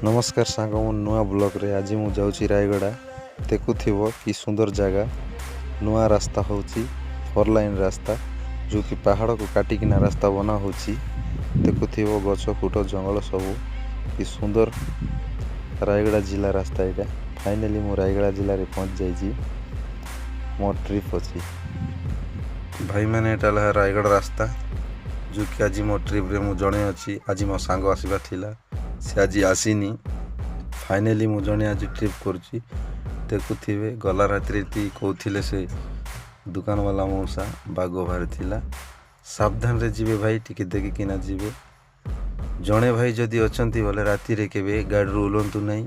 ନମସ୍କାର ସାଙ୍ଗ, ମୁଁ ନୂଆ ବ୍ଲଗ୍ରେ ଆଜି ମୁଁ ଯାଉଛି ରାୟଗଡ଼ା। ଦେଖୁଥିବ କି ସୁନ୍ଦର ଜାଗା। ନୂଆ ରାସ୍ତା ହେଉଛି, ଫୋର୍ ଲାଇନ୍ ରାସ୍ତା, ଯେଉଁକି ପାହାଡ଼କୁ କାଟିକିନା ରାସ୍ତା ବନା ହେଉଛି। ଦେଖୁଥିବ ଗଛ କୁଟ ଜଙ୍ଗଲ ସବୁ, କି ସୁନ୍ଦର ରାୟଗଡ଼ା ଜିଲ୍ଲା ରାସ୍ତା ଏଇଟା। ଫାଇନାଲି ମୁଁ ରାୟଗଡ଼ା ଜିଲ୍ଲାରେ ପହଞ୍ଚି ଯାଇଛି। ମୋ ଟ୍ରିପ୍ ଅଛି ଭାଇମାନେ। ଏଇଟା ହେଲା ରାୟଗଡ଼ା ରାସ୍ତା, ଯେଉଁକି ଆଜି ମୋ ଟ୍ରିପ୍ରେ ମୁଁ ଜଣେ ଅଛି। ଆଜି ମୋ ସାଙ୍ଗ ଆସିବାର ଥିଲା, ସେ ଆଜି ଆସିନି। ଫାଇନାଲି ମୁଁ ଜଣେ ଆଜି ଟ୍ରିପ୍ କରୁଛି। ଦେଖୁଥିବେ, ଗଲା ରାତିରେ କହୁଥିଲେ ସେ ଦୋକାନବାଲା ମଉସା, ବାଘ ବାହାରିଥିଲା, ସାବଧାନରେ ଯିବେ ଭାଇ, ଟିକେ ଦେଖିକିନା ଯିବେ। ଜଣେ ଭାଇ ଯଦି ଅଛନ୍ତି ବୋଲେ ରାତିରେ କେବେ ଗାଡ଼ିରୁ ଓହ୍ଲନ୍ତୁ ନାହିଁ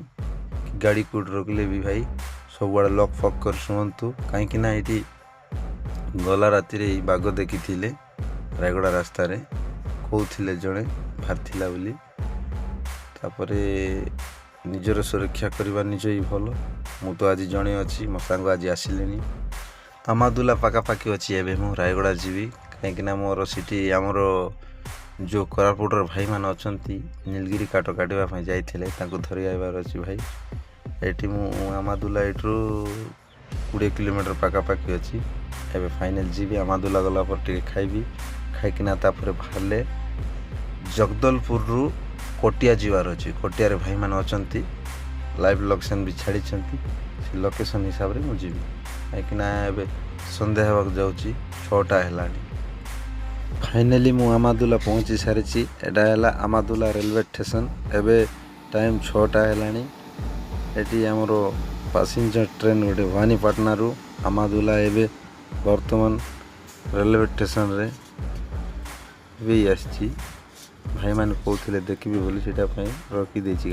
କି ଗାଡ଼ି କେଉଁଠି ରଖିଲେ ବି ଭାଇ ସବୁଆଡ଼େ ଲକ୍ ଫକ୍ କରି ଶୁଅନ୍ତୁ, କାହିଁକି ନା ଏଇଠି ଗଲା ରାତିରେ ଏଇ ବାଘ ଦେଖିଥିଲେ ରାୟଗଡ଼ା ରାସ୍ତାରେ। କହୁଥିଲେ ଜଣେ ବାହାରିଥିଲା ବୋଲି। ତାପରେ ନିଜର ସୁରକ୍ଷା କରିବା ନିଜ ହିଁ ଭଲ। ମୁଁ ତ ଆଜି ଜଣେ ଅଛି, ମୋ ସାଙ୍ଗ ଆଜି ଆସିଲେନି। ଆମାଦୁଲା ପାଖାପାଖି ଅଛି ଏବେ। ମୁଁ ରାୟଗଡ଼ା ଯିବି, କାହିଁକିନା ମୋର ସେଠି ଆମର ଯେଉଁ କୋରାପୁଟର ଭାଇମାନେ ଅଛନ୍ତି, ନୀଳଗିରି କାଠ କାଟିବା ପାଇଁ ଯାଇଥିଲେ, ତାଙ୍କୁ ଧରି ଆଇବାର ଅଛି ଭାଇ। ଏଠି ମୁଁ ଆମାଦୁଲା ଏଇଠୁ 20 କିଲୋମିଟର ପାଖାପାଖି ଅଛି। ଏବେ ଫାଇନାଲ୍ ଯିବି। ଆମାଦୁଲା ଗଲା ପରେ ଟିକେ ଖାଇବି, ଖାଇକିନା ତାପରେ ବାହାରିଲେ ଜଗଦଲପୁରରୁ କୋଟିଆ ଯିବାର ଅଛି। କୋଟିଆରେ ଭାଇମାନେ ଅଛନ୍ତି, ଲାଇଭ୍ ଲୋକେସନ୍ ବି ଛାଡ଼ିଛନ୍ତି। ସେ ଲୋକେସନ୍ ହିସାବରେ ମୁଁ ଯିବି, କାହିଁକିନା ଏବେ ସନ୍ଧ୍ୟା ହେବାକୁ ଯାଉଛି, 6ଟା ହେଲାଣି। ଫାଇନାଲି ମୁଁ ଆମାଦୁଲା ପହଞ୍ଚି ସାରିଛି। ଏଇଟା ହେଲା ଆମାଦୁଲା ରେଲୱେ ଷ୍ଟେସନ୍। ଏବେ ଟାଇମ୍ 6ଟା ହେଲାଣି। ଏଠି ଆମର ପାସେଞ୍ଜର ଟ୍ରେନ୍ ଗୋଟେ ଭବାନୀପାଟଣାରୁ ଆମାଦୁଲା ଏବେ ବର୍ତ୍ତମାନ ରେଲୱେ ଷ୍ଟେସନରେ ବି ଆସିଛି। ଭାଇମାନେ କହୁଥିଲେ ଦେଖିବି ବୋଲି, ସେଇଟା ପାଇଁ ରଖିଦେଇଛି।